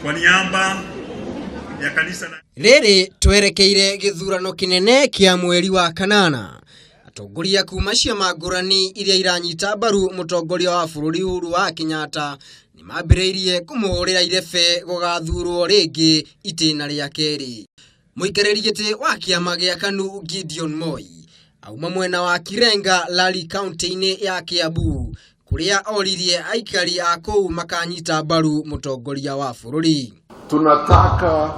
Kwa niaba ya kanisa la Rĩrĩ twerekeire gĩthurano kĩnene kĩa mweri wa kanana, atongoria kuma ciama ngũrani iria iranyita mbaru mũtongoria wa bũrũri Uhuru wa Kenyatta nĩ mambĩrĩirie kũmũhũrĩra irebe gũgathurwo rĩngĩ itĩna rĩa kerĩ. Mũikarĩri gĩtĩ wa kĩama gĩa KANU Gideon Moi auma mwena wa Kirenga Lari kaunti-inĩ ya Kiambu kũrĩa oririe aikari a kũu makanyita mbaru mũtongoria wa bũrũri. Tunataka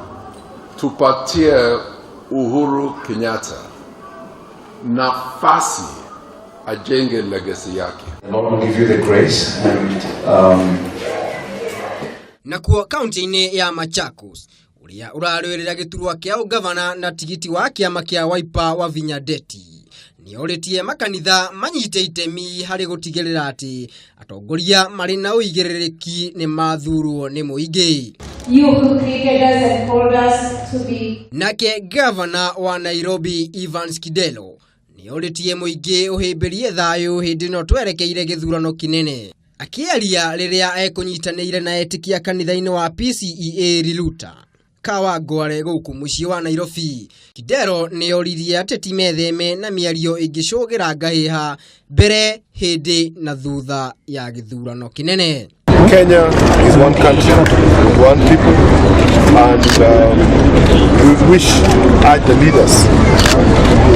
tupatie Uhuru Kenyatta nafasi ajenge legacy yake. The Lord will give you the grace and Nakuo kaunti-inĩ ya Machakos, ũrĩa ũrarũĩrĩra gĩturwa kĩa ũgavana na tigiti wa kĩama kĩa Wiper Wavinya Ndeti nĩorĩtie makanitha manyite itemi harĩ gũtigĩrĩra atĩ atongoria marĩ na ũigĩrĩrĩki nĩ mathurwo nĩ mũingĩ. You who created us and called us to be Nake gavana wa Nairobi Evans Kidero nĩorĩtie mũingĩ ũhĩmbĩrie thayũ hĩndĩ ĩno twerekeire gĩthurano kĩnene. Akĩaria rĩrĩa ekũnyitanĩire na etĩkia kanitha-inĩ wa PCEA Riruta Kawangware gũkũ mũciĩ wa Nairobi, Kidero nĩoririe ateti metheme na mĩario ĩngĩcũgĩra ngahĩha mbere, hĩndĩ na thutha ya gĩthurano kĩnene. Kenya is one country, one people, and we wish to urge the leaders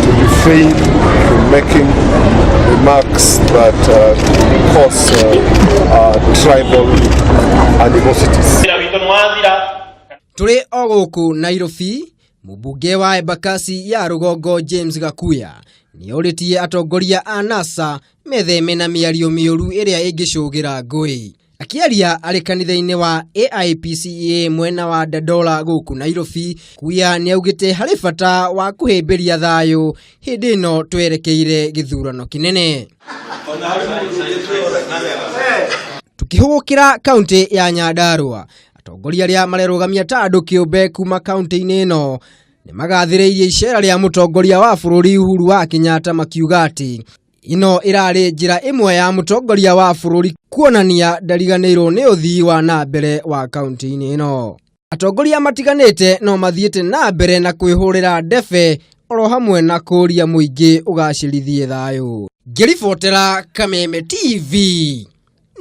to refrain from making remarks that cause tribal animosities. Tũrĩ o gũkũ Nairobi, mũmbunge wa Embakasi ya rũgongo James Gakuya nĩorĩtie atongoria a NASA metheme na mĩario mĩũru ĩrĩa ĩngĩcũgĩra ngũĩ. Akĩaria arĩ kanitha-inĩ wa AIPCA mwena wa Dandora gũkũ Nairobi, Kuya nĩaugĩte harĩ bata wa kũhĩmbĩria thayũ hĩndĩ ĩno twerekeire gĩthurano kĩnene. Tukĩhũgũkĩra kaunti ya Nyandarua, atongoria arĩa marerũgamia ta andũ kĩũmbe kuma kaunti-inĩ ĩno nĩ magathĩrĩirie icera rĩa mũtongoria wa bũrũri Uhuru wa Kenyatta, makiuga atĩ ĩno ĩrarĩ njĩra ĩmwe ya mũtongoria wa bũrũri kuonania ndariganĩirwo nĩ ũthii wa na mbere wa kaunti-inĩ ĩno. Atongoria matiganĩte no mathiĩte na mbere na kwĩhũrĩra ndebe oro hamwe na kũũria mũingĩ ũgacĩrithie thayũ. Ngĩribotera Kameme TV,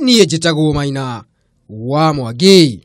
niĩ njĩtagwo Maina wa Mwangi.